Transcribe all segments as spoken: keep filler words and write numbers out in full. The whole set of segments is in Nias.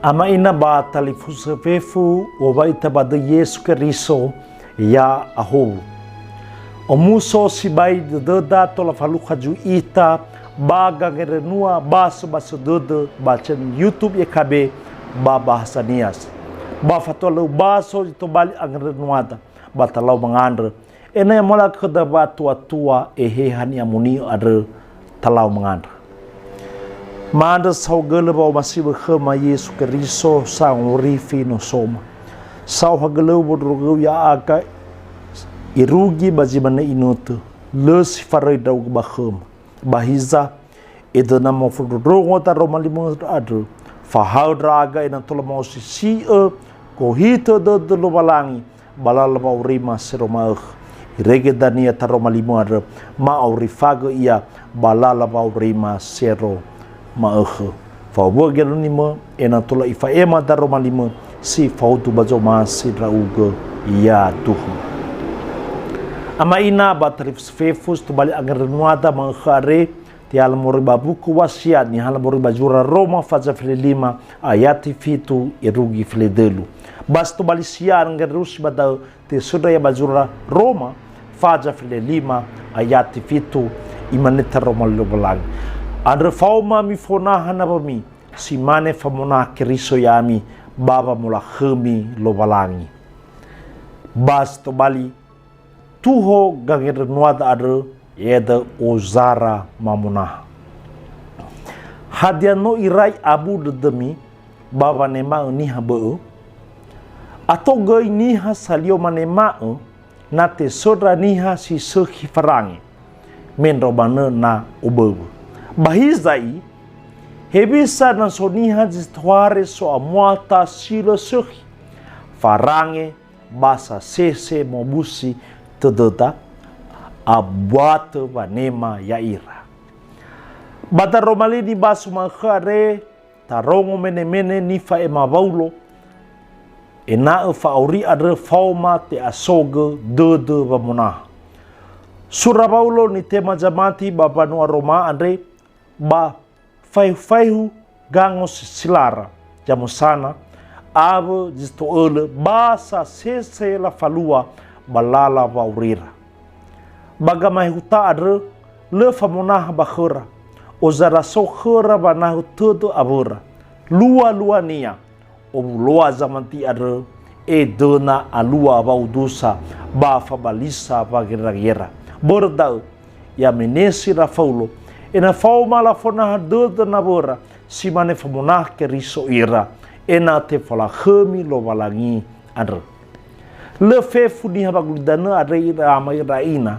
Ama ina ba talifusö fefu, owai ita ba döi Yesu Keriso, ya ahowu. Omuso sibai dödöda tola falukha zui ita ba gangerenua ba sobasö dödö ba channel YouTube Y K B ba bahasa Nias. Ba fatua lö baso zi tobali angerenuada ba talau mangandrö. Ena'ö ya mola khöda wa'atuatua Eheha ni'amoni'ö andrö talau mangandrö. Ma'andrö saohagölö wa'omasi'ö khöma Yesu Keriso sangorifi nosoma. Saohagölö wondrorogöu ya'aga irugi ba zi manö inötö, lö si faröi ndra'ugö ba khöma. Ba hiza, edöna mafondrondrongo daroma limö andrö, fahaö ndra'aga ena'ö tola ma'osisi'ö gohitö dödö Lowalangi ba lala wa'aurima sero ma'ökhö. Irege dania taroma limö andrö, ma'aurifagö ia ba lala wa'aurima sero ma'ökhö. Fa'owu'a geronimö, ena'ö tola ifa'ema daroma limö si faudu ba zomasi ndra'ugö, ya duhu. Ama ina ba talifusö fefu zi tobali angerenuada ma'ökhö andre, te'ala moroi ba buku Wasiat, nihala moroi ba zura Roma faza fele lima ayati fitu irugi fele dölu. Ba zi tobali sia'a angererusi ba da'ö tesöndra ia ba zura Roma faza fele lima ayati fitu, imane taroma Lowalangi. Andrö faoma mifonaha nawömi, si mane famonaha Keriso ya'ami ba wamolakhömi Lowalangi. Ba zi tobali tuho gangerenuada andrö, ya'ia da'ö ozara mamonaha. Hadia no irai abu dödömi ba wanema'ö niha bö'ö? Ato göi niha salio manema'ö na tesöndra niha si sökhi farange, mendrua manö na oböwö. Ba hiza'i, hewisa na so niha zi tohare so'amuata si lö sökhi, farange, ba sasese mobusi tödöda, abuatö wanema ya'ira. Ba daroma li nibaso ma'ökhö andre, tarongo menemene nifa'ema Waulo, ena'ö fa'auri andrö faoma te'asogö dödö wamonaha. Sura Waulo nitema zamati ba mbanua Roma andre, ba faehu-faehu gango si silara, zamösana, awö zi to'ölö ba sasese lafalua ba lala wa'aurira. Ba gamaehuta andrö lö famonaha ba khöra, ozara so khöra wanahö tödö awöra, lua-luania, owuloa zamati andrö, edöna alua wa'udusa ba fabalisa wageragera. Börö da'ö, i'amenesi ira Faulo, ena'ö faoma lafonaha dödö nawöra, si mane famonaha Keriso ira, ena'ö tefolakhömi Lowalangi andrö. Lö fefu niha ba gulidanö andre ira ama ira ina,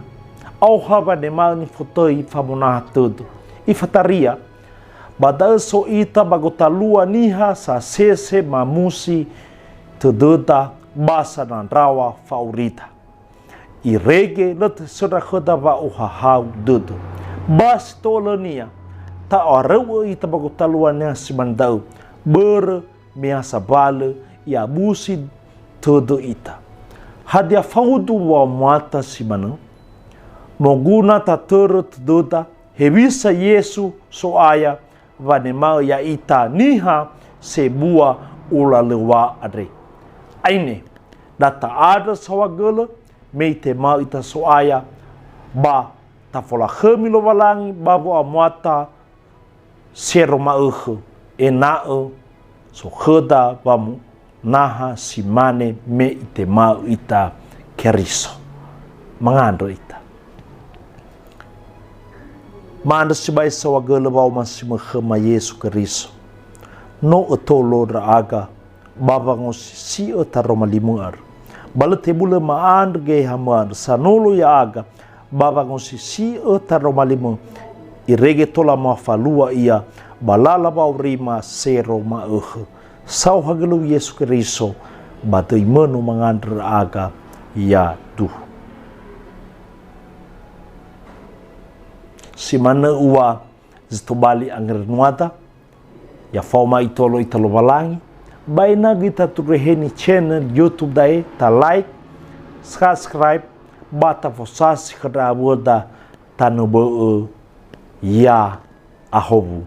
aoha wanema'ö nifotöi famonaha tödö. Ifataria, ba da'ö so ita ba gotalua niha sasese mamusi tödöda ba sanandrawa fa'aurida. Irege lö tesöndra khöda wa'ohahau dödö. Ba si to'ölönia, ta'aröu'ö ita ba gotalua niha si mane da'ö, börö me ha sabalö i'abusi tödö ita. Hadia faudu wa'amuata si manö? Moguna tatörö tödöda hewisa Yesu So'aya wanema'ö ya'ita niha sebua ulalöŵa andre. Aine, da ta'andrö saohagölö me itema'ö ita So'aya, ba tafolakhömi Lowalangi ba wa'amuata sero ma'ökhö, ena'ö so khöda wamonaha si mane me itema'ö ita Keriso. Mangandrö ita. Ma'andrö sibai saohagölö wa'omasi'ö khöma Yesu Keriso. No ötolo ndra'aga ba wangosisi'ö taroma limö andrö. Ba lö tebulö ma'andrö gehehamö andrö, sanolo ya'aga ba wangosisi'ö taroma limö, irege tola mafalua ia ba lala wa'aurima sero ma'ökhö. Saohagölö Yesu Keriso, ba döi möno mangandrö ndra'aga, ya duhu. Si manö ua zi tobali angerenuada, ya faoma itolo ita Lowalangi, ba ena'ö göi tatureheni channel YouTube da'e, ta like, subscribe, ba tafosasi khö ndra awöda tanö bö'ö, ya ahowu.